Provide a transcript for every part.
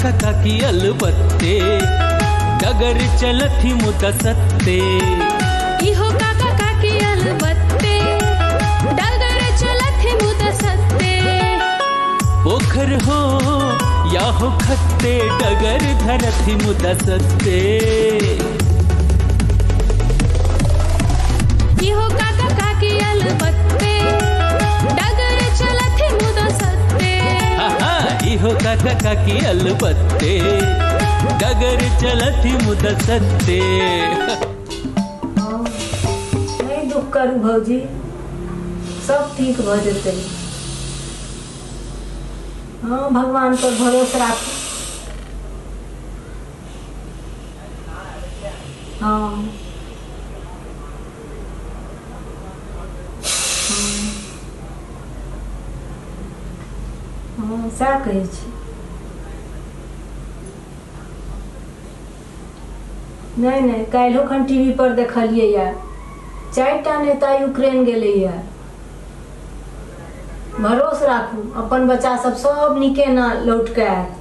काका काकी अलबत्ते डगर चलथि मुदा सत्ते। इहो काका काकी अलबत्ते डगर चलथि मुदा सत्ते। पोखर हो या हो खत्ते डगर धरथि मुदा सत्ते। इहो काका काकी अलबत्ते डगर चलथि मुदा सत्ते। इहो काका काकी अलबत्ते डगर चलथि मुदा सत्ते। नहीं दुख करू भौजी, सब ठीक भ जेतै। हाँ, भगवान पर भरोसा राखू। हाँ हाँ, सएह कहै छी। नहीं नहीं, काल्हिओ खन टीवी पर देखलियै या 4टा नेता यूक्रेन गेलैया। भरोस राखू, अपन बच्चा सब सब नीके ना लौट के आयत।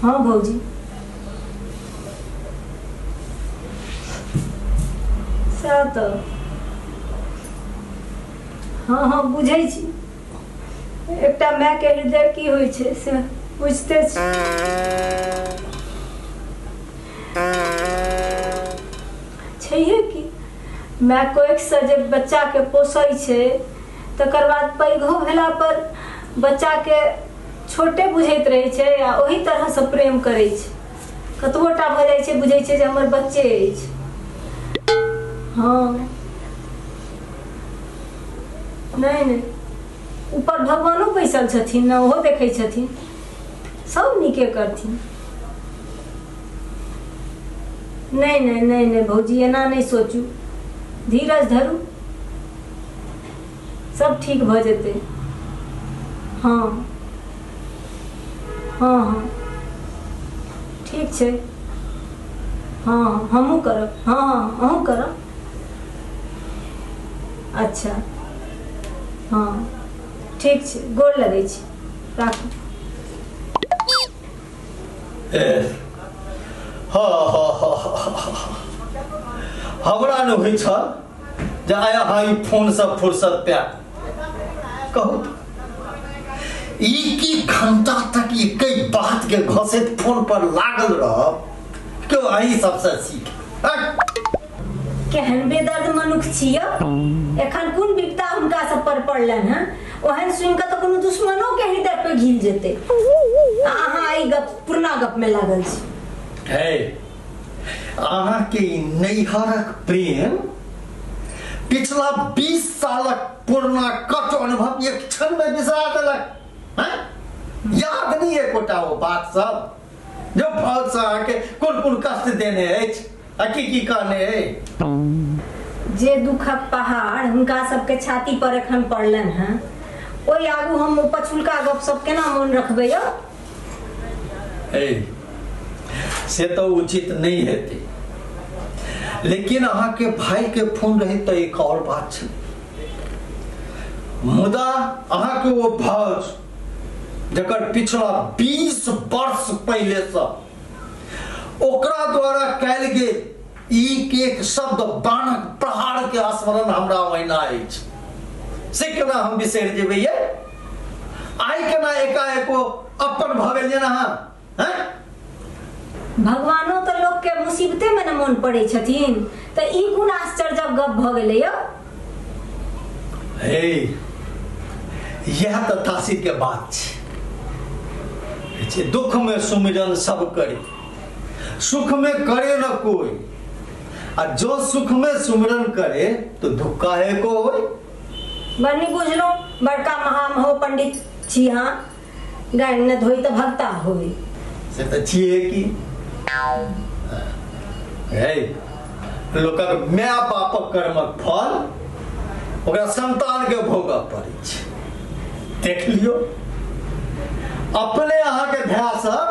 हाँ भौजी, सएह तऽ। हाँ हाँ, बुझै छी। एकटा माय के हृदय की होइ छै से बुझते छी। छैहे की, माय कोखिसँ जे बच्चाके पोसै छै तकर बाद पैघो भेला पर बच्चाके छोटे बुझैत रहै छै आ ओही तरहसँ प्रेम करै छै। कतबो टा भऽ जाइ छै बुझै छै जे हमर बच्चे अछि। हाँ, नहीं नहीं, ऊपर भगवानो बैसल छथिन ने, ओहो देखै छथिन, सब नीके करथिन। नहीं नहीं नहीं नहीं भौजी, एना नहीं सोचू, धीरज धरू, सब ठीक भ जेतै। हाँ हाँ हाँ, ठीक छै। हाँ हाँ, हमहूँ करब। हाँ हाँ, अहूँ करब। अच्छा, हाँ ठीक छै, गोर लगै छी, राखू। हमरा नहि होइ छल जे आइ अहाँ ई फोनसँ फुर्सत पायब। कहू ई की घंटा तक एके बात के घसैत फोन पर लागल रहब, केओ अहीं सबसँ सीख। केहन बेदर्द मनुख छी यौ, एखन कोन विपदा हुनका सब पर पड़लनि हँ, ओहन सुनि कऽ तऽ कोनो दुश्मनो के हृदय पे घिल जेतै। अहाँ एहि गप पुरना गप में लागल छी। हे, अहाँके ई नैहरक प्रेम पिछला 20 सालक पुरना कट अनुभव एक क्षण में बिसरा देलक। याद नहीं एकोटा ओ बात सब जो फौज से अहाँके कोन कोन कष्ट देने अछि आ की की कहने अछि। जे दुखक पहाड़ हुनका सबके छाती पर एखन पड़लनि हँ, ओहि आगू हम पछुलका गप सब केना मोन रखबै यौ? से तो उचित नहीं हेतै, लेकिन अहाँके भाई के फोन रही तो एक और बात छै। मुदा अहाँके ओ भाउज जकर पिछला 20 वर्ष पहिले से ओकरा द्वारा कयल गेल एक एक शब्द बाणक प्रहार के स्मरण हमरा ओहिना अछि, से केना हम बिसरि जेबै ये? आइ केना एकाएको अपन भऽ गेलियै अहाँ? भगवानो तऽ लोक के मुसीबते में न मोन पड़ै छथिन, तऽ ई कोन आश्चर्यक गप भऽ गेलै यौ? हे, यह तऽ तासीर के बात छै। दुख में सुमिरन सब करे, सुख में करे न कोई, आ जो सुख में सुमिरन करे तो दुख काहे को होय? बनी बुझलो, बड़का महामहो पंडित छी हाँ, गाय न धोई तऽ भक्ता होय। से तऽ छियै की हे, लोकक my बापक कर्मक फल ओकरा संतान के भोगऽ पड़ै छै। देख लियौ, अपने अहाँके भाय सब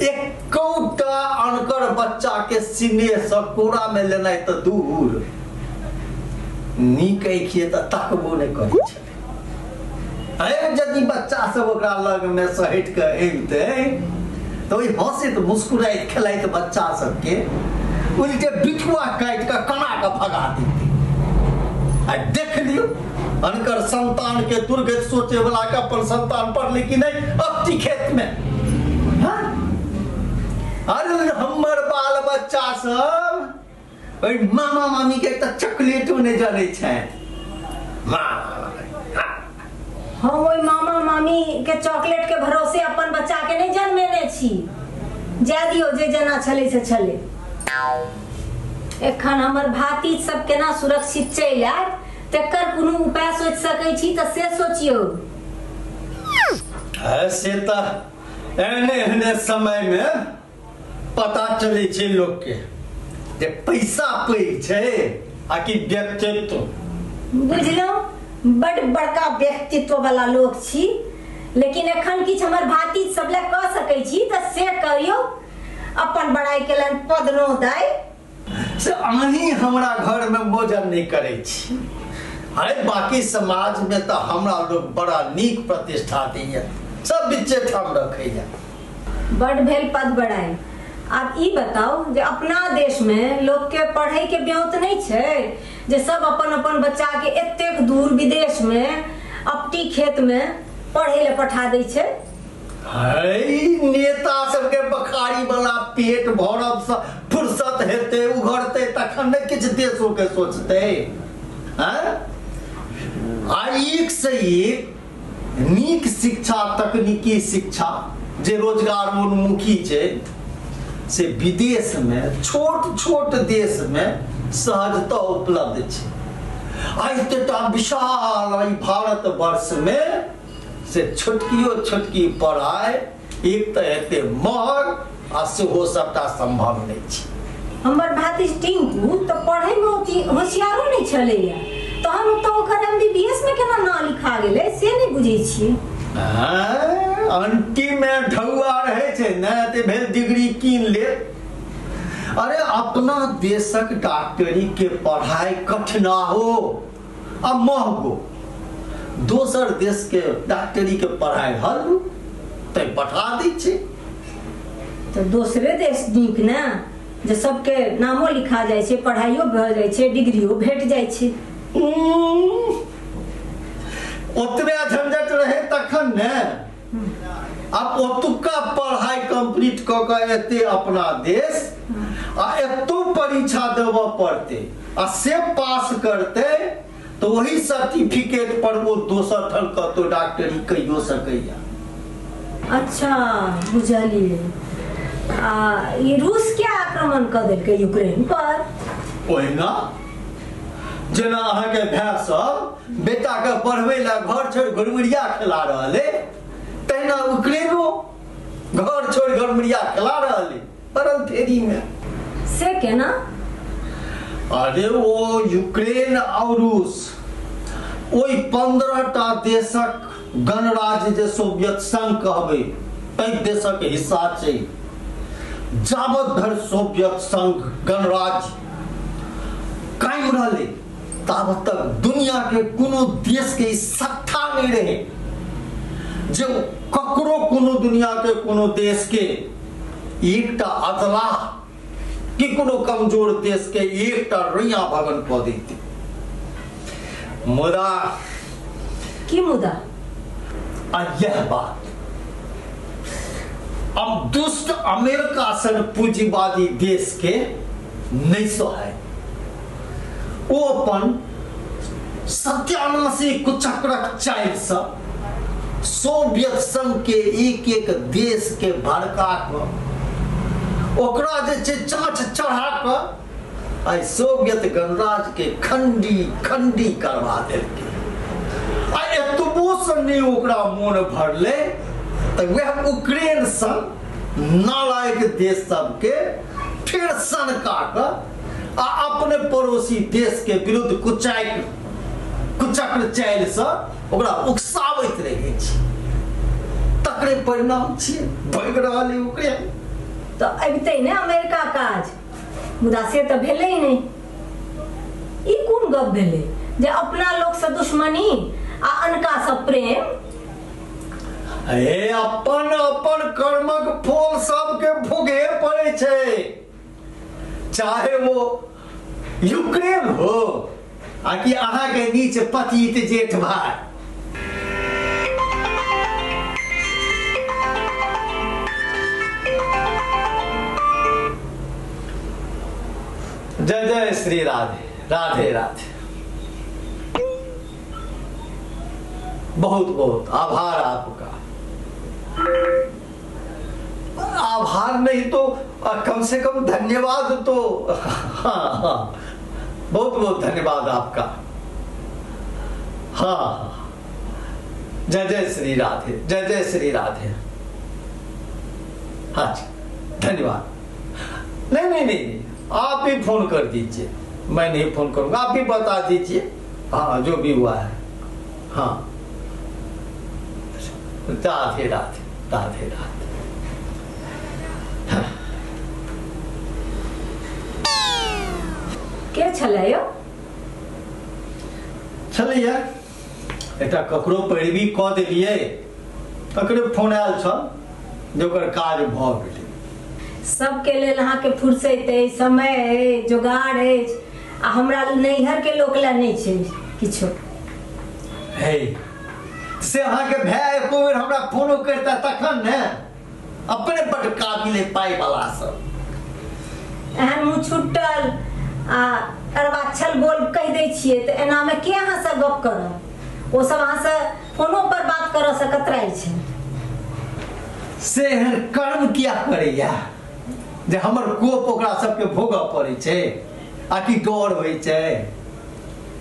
एकोटा अनकर बच्चा के सीने से कोरा में लेनाइ तऽ दूर, नीक अखिए तऽ तकबो नहि करै छलै। अरे यदि बच्चा सब ओकरा लग में सहट के अबितै तऽ ओहि हँसैत मुस्कुराइत खेलाइत बच्चा सबके उल्टे बिठुआ काटि कऽ कना कऽ भगा देतै। आ देख लियौ अनकर संतान के दुर्गति सोचे वाला के अपन संतान पढ़ले कि नहीं अपनी खेत में। हाँ? अरे हमर बाल बच्चा सब ओहि मामा मामी के एकटा चॉकलेटो नहि जनै छै। हम ओहि मामा मामी के चॉकलेट के भरोसे अपन बच्चा के नहीं जन्मेने छी। जाय दियौ जे जेना छलै से छलै। एखन हमर भातिज सब केना सुरक्षित चलि आयत तकर कोनो उपाय सोचि सकै छी तऽ से सोचियौ। से तऽ एहने एहने समय में पता चलै छै लोक के जे पैसा पैघ छै आ कि व्यक्तित्व। बुझलहुँ, बड बड़का व्यक्तित्व वाला लोक छी, लेकिन एखन किछु हमर भातिज सब लए कऽ सकै छी तऽ से करियौ। अपन बड़ाई केलनि पदनो दाइ। से अहीं हमरा घर में भोजन नहीं करै छी। अरे बाकी समाज में तो हमरा लोग बड़ा नीक प्रतिष्ठा दैया, सब बिच्चे ठाम रखैया। बड भेल पद बड़ाई। आब ई बताउ जे अपना देश में लोग के पढ़े के ब्योंत नहीं छै जे सब अपन अपन बच्चा के एतेक दूर विदेश में अपटी खेत में पढ़े ले पठा दै छै। नेता सबके बखारी वाला पेट भरब से फुर्सत हेतै उघरतै तखन ने किछु देशो के सोचतै। आ एक से एक नीक शिक्षा, तकनीकी शिक्षा जे रोजगार उन्मुखी छै से विदेश में छोट छोट देश में सहजता उपलब्ध छै। आ एतेटा विशाल भारत वर्ष में से छोटकियो छोटकी पढ़ाई एक तऽ एते महग आ सेहो सबटा संभव नहीं छै। हमर भातिज टिंकू तऽ पढ़े में होशियारो नहीं छलैया, तहन तऽ ओकर एमबीबीएस में केना नाम लिखा गेलै से नहीं बुझै छियै। अंटी में ढौआ रहै छै ने ते भेल डिग्री कीन ले। अरे अपना देशक डॉक्टरी के पढ़ाई कठिनाहो आ महगो, दोसर देश के डॉक्टरी के पढ़ाई हल्लू तै पठा दै छै। तऽ दोसरे देश नीक ने जे सबके नामो लिखा जाइ छै, पढ़ाइयो भऽ जाइ छै, डिग्रियो भेट जाइ छै। ओतबे झंझट रहे तखन ने। आब ओतुका पढ़ाई कंप्लीट कऽ कऽ एते अपना देश आ एतो परीक्षा देबऽ पड़तै आ से पास करतै तो वही सर्टिफिकेट पर वो दोसर ठाम कतौ डॉक्टरी कहियो सकैया। अच्छा बुझलियै। आ ई रूस के आक्रमण कऽ देलकै यूक्रेन पर। ओहिना जेना अहाँके भाय सब बेटा के पढ़बै लए घर छोड़ि घुरमुरिया खेला रहल अइ, तहिना यूक्रेनो घर छोड़ि घुरमुरिया खेला रहल अइ पड़ल फेरी में। से केना? अरे वो यूक्रेन और रूस ओहि 15टा देशक गणराज्य जे सोवियत संघ कहबै ताहि देशक हिस्सा छै। जाबत धरि सोवियत संघ गणराज्य कायम रहलै ताबत तक दुनिया के कोनो देश के सत्ता नहीं रहे जे ककरो कोनो दुनिया के कोनो देश के एकटा अदला कि कोनो कमजोर देश के एकटा रुइया भगन कऽ देते। मुदा की मुदा? आ यह बात अब दुष्ट अमेरिका सन पूंजीवादी देश के नहीं सहाय। ओ अपन सत्यानाशी कुचक्रक चालि से सोवियत संघ के एक एक देश के भड़का कऽ ओकरा जे छै चाँच चढ़ा कऽ आइ सोवियत गणराज्य के खंडी खंडी करवा देलकै। आ एतबो से नहि ओकरा मोन भरलै तऽ वएह यूक्रेन सन नालायक देश सबके फेर सनका कऽ आ अपने पड़ोसी देश के विरुद्ध कुचक्र चालि से ओकरा उकसाबैत रहै छै। तकरे परिणाम छियै भागि रहल यूक्रेन। तऽ अबितै ने अमेरिका काज, मुदा से तऽ भेलै नहि। ई कोन गप भेलै जे अपना लोकसँ दुश्मनी आ अनकासँ प्रेम? हे अपन अपन कर्मक फल सबके भोगे पड़े छै, चाहे वो यूक्रेन हो आ कि अहाँ के नीच पतित जेठ भाई। जय जय श्री राधे राधे राधे। बहुत बहुत आभार आपका। आभार नहीं तो कम से कम धन्यवाद तो। हाँ हाँ, बहुत बहुत धन्यवाद आपका। हाँ हाँ, जय जय श्री राधे, जय जय श्री राधे। हाँ जी, धन्यवाद। नहीं नहीं नहीं, आप ही फोन कर दीजिए, मैं नहीं फोन करूंगा, आप ही बता दीजिए। हाँ, जो भी हुआ है। हाँ, राधे राधे राधे राधे। के छलै यौ? छलैया एकटा ककरो पैरवी कऽ देलियै, तकरे फोन आयल छल जे ओकर काज भऽ गेलै। सबके लेल अहाँके फुर्सत अइ, समय अइ, जोगाड़ अछि, आ हमरा नैहरके लोक लए नहि छै किछो। हे, से अहाँके भाय एको बेर हमरा फोनो करता तखन ने, अपने बड काबिल अइ पाइ वाला सब। एहन मुँह छुटल आ अरबाछल बोल कहि दै छियै तऽ एनामे के अहाँसँ गप करब? ओ सब अहाँसँ फोनो पर बात करऽ से कतराइ छै। से एहन कर्म किया करैया जे हमर कोप ओकरा सबके भोगऽ पड़ै छै आ कि डर होइ छै?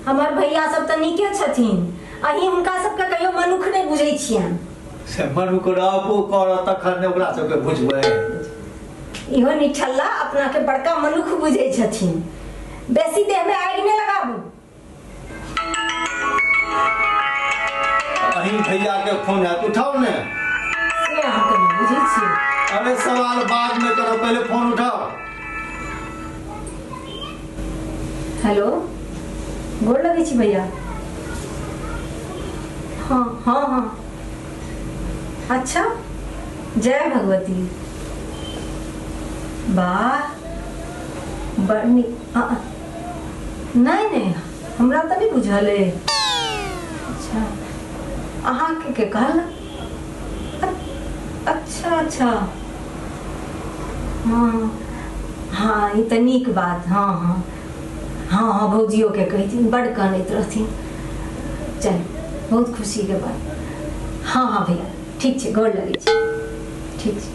हमर भैया सब तऽ नीके छथिन, अहीं हुनका सबके कहियो मनुख नहि बुझै छियनि। से मनुख रहबो करत तखन ने ओकरा सबके बुझबै। इहो निठल्ला अपना के बड़का मनुख बुझै छथिन। बेसी देह में आगि नहि लगाबू। अहीं भैया के फोन है, उठाओ ने। से अहाँके नहि बुझै छियै। अरे सवाल बाद में करो, पहले फोन उठाओ। हेलो, गोर लगै छी भैया। हाँ हाँ हाँ, अच्छा, जय भगवती। वाह, बड़ नीक। नहीं नहीं, हमरा तऽ नहि बुझल अइ। अच्छा, अहाँके के कहल? अच्छा अच्छा, हाँ हाँ, ई तऽ नीक बात। हाँ हाँ हाँ हाँ, भौजियोके कहथिन, बड़ कनैत रहथिन। चल, बहुत खुशीके बात। हाँ हाँ भैया, ठीक छै, गोर लगै छी। ठीक छै।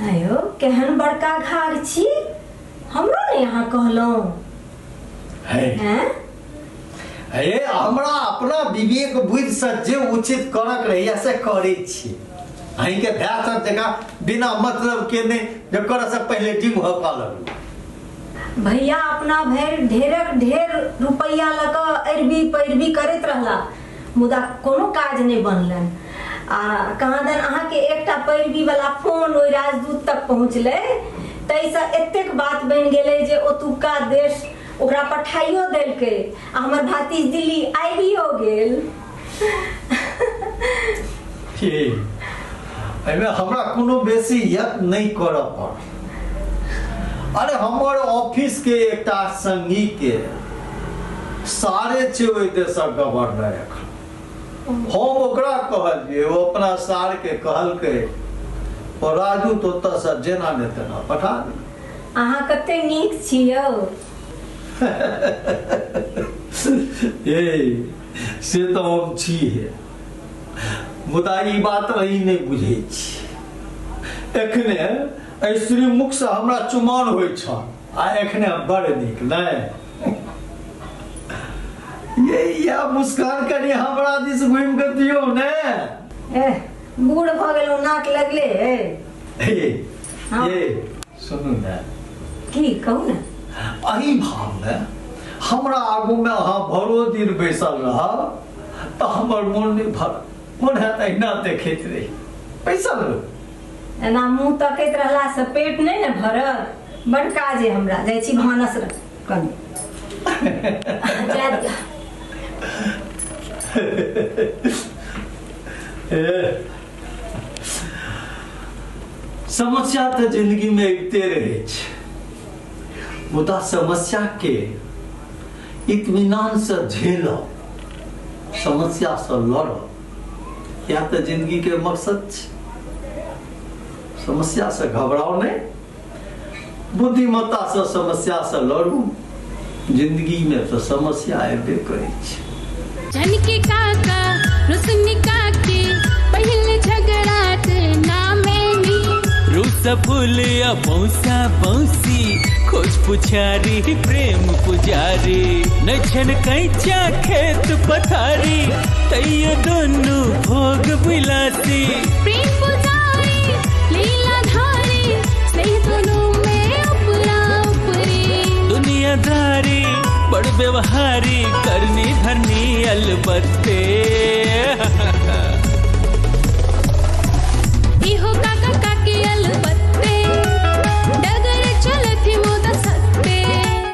आयो, केहन बड़का घाघ छी, हमरो नहि अहाँ कहलहुँ। हैं? हे, हमरा अपना विवेक बुद्धि से जे उचित करक रहैया से करै छी। अहींके भाय सब जकाँ बिना मतलब के नहि, जे करऽ से पहिले डिंग हकऽ लगलू। भैया अपना भरि ढेरक ढेर रुपैआ लऽ कऽ अरबी पैरबी करैत रहला, मुदा कोनो काज नहि बनलनि। आ कहाँ दन अहाँके एकटा पैरवी वाला फोन ओहि राजदूत तक पहुँचलै, ताहिसँ एतेक बात बनि गेलै जे ओतुका देश ओकरा पठाइयो देलकै आ हमर भातिज दिल्ली आबियो गेल। ठीक, एहिमे हमरा कोनो बेसी यत्न नहि करऽ पड़ल। अरे हमर ऑफिस के एकटा संगी के सारे छै ओहि देशक गवर्नर एखन। हम ओकरा कहलियै, ओ अपना सार के कहलकै, और राजू तो ओतऽसँ जेना ने तेना पठा दे। अहाँ कते नीक छी यौ। ए, से तऽ हम छी हे, मुदा ई बात अहीं नहि बुझै छी। एखने एहि श्रीमुखसँ हमरा चुमाओन होइ छल आ एखने बड़ नीक नहि। ये या मुस्कान कनि हमरा दिस घुमि कऽ दियौ ने। एह, बूढ़ भऽ गेलहुँ, नाक लगले। हे, ये सुनू ने। की कहू ने? अही भावमे हमरा आगूमे अहाँ भरो दिन बैसल रहब तऽ हमर मोन नहि भरत, मोन हैत अहिना देखैत रही, बैसल रहू। एना मुँह तकैत रहलासँ पेट नहि ने भरत। बड़ काज अइ हमरा, जाइ छी भानस कनि। जाय दिअ। समस्या तऽ जिंदगी में अबिते रहै छै, मुदा समस्या के इत्मीनान से झेलब, समस्या से लड़ब, यह तऽ जिंदगी के मकसद छै। समस्या से घबराओ नहीं, बुद्धिमत्ता से समस्या से लड़ू। जिंदगी में तो समस्या अबे करै छै। झनकी काका रुसनी काकी पहले झगड़ात ना मैनी, रूसा फूलिया बौसा बौसी, खोज पुछारी प्रेम पुजारी, नछन कैचा खेत पथारी, तैयो दोनों भोग विलासी। प्रेम पुजारी लीला धारी, स्नेह दोनों में उपरा उपरी। दुनियादारी बड़ व्यवहारी, करनी धरनी अलबत्ते।